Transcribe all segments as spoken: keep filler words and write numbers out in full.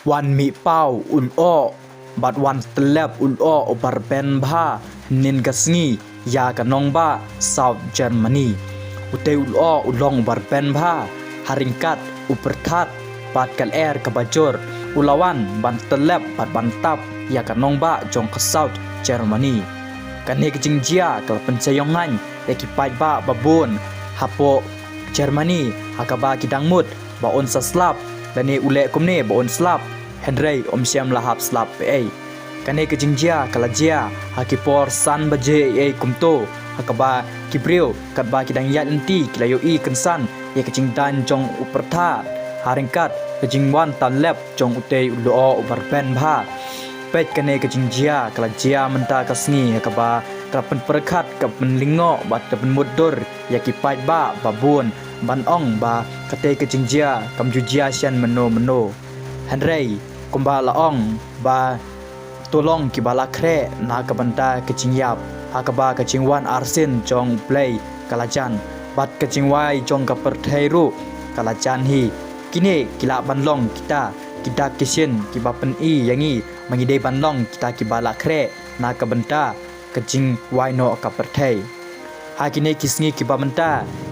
Wan mih paw u lyoh bad wan tyllep u lyoh uba rben bha hynnin ka sngi ïa ka nongbah South Germany. Utei u lyoh u long uba rben bha ha ryngkat u pyrthat bad ka lyer kaba jur u la wan ban tyllep bad ban tap ïa ka nongbah jong ka South Germany. Kane ka jingjia ka la pynshai ïong ngaiñ ïa ki paidbah babun hapoh Germany ha kaba ki dang mut ba un sa slap lane u leh kumne ba un slap, hynrei um shym la hap slap ei. Kane ka jingjia ka la jia ha ki por san baje ei kumto ha kaba ki briew katba ki dang ïaid lynti ki la ïohi kynsan ïa ka jingdaiñ jong u pyrthat ha ryngkat ka jingwan tyllep jong utei u lyoh uba rben bha. Peit, kane ka jingjia ka la jia mynta ka sngi ha kaba ka la pynpyrkhat ka pynlyngngoh bad ka pynmutdur ïa ki paidbah babun ban ong ba katei ka jingjia kam ju jia shen mynno mynno. Hynrei kumba la ong ba to long kiba la khreh na ka bynta ka jingïap ha kaba ka jingwan arsien jong U Blei ka la jan bad ka jingwai jong ka pyrthei ruh ka la jan hi. Kine ki lah ban long kita ki dak ki shin kiba pyni ïa ngi ba ngi dei ban long kita kiba la khreh na ka bynta ka jingwai noh ka pyrthei. Ha kine ki sngi kiba mynta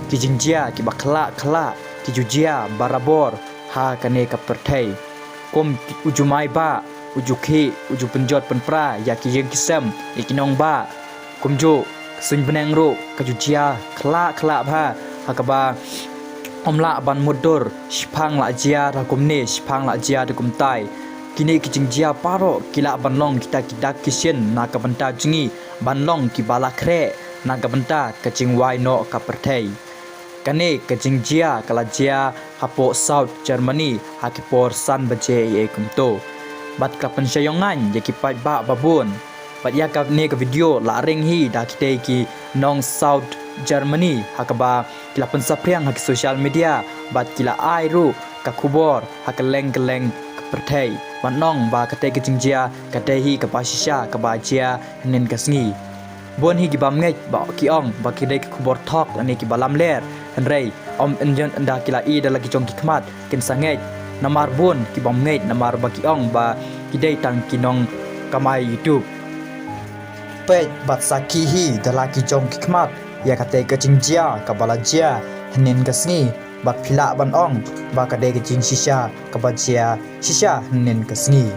ki jingjia kiba khlah khlah ki ju jia barabor ha kane ka pyrthei. Kum u ju mai bah, u ju khih, u ju pynjot pynpra ïa ki ïing ki sem, ïa ki nongbah. Kumjuh ka suiñ bneng ruh ka ju jia khlah khlah bha ha kaba um lah ban mutdur shiphang la jia da kumne, shiphang la jia da kumtai. Kine ki jingjia baroh ki lah ban long kita ki dak ki shin na ka bynta jong ngi ban long kiba la khreh na ka bynta ka jingwai noh ka pyrthei. Kane ka jingjia ka la jia hapoh South Germany ha ki por san baje ei ei kumto. Bad ka la pynshai ïong ngaiñ ïa ki paidbah babun. Bad ïa kane ka video la ring hi da kitei ki nong South Germany ha kaba ki la pynsaphriang ha ki social media bad ki la ai ruh ka khubor ha kylleng kylleng ka pyrthei ban ong ba katei ka jingjia ka dei hi kaba shisha kaba jia hynnin ka sngi. Bun hi ki bym ngeit ba ki ong ba ki dei ki khubor thok lane kiba lamler, hynrei ym ynjun ynda ki la i da la ki jong ki khmat kin sa ngeit. Namar bun ki bym ngeit namar ba ki ong ba ki dei tang ki nongkamai YouTube. Peit bad sakhi hi da la ki jong ki khmat ïa katei ka jingjia kaba la jia hynnin ka sngi bad phi lah ban ong ba ka dei ka jingshisha kaba jia shisha hynnin ka sngi.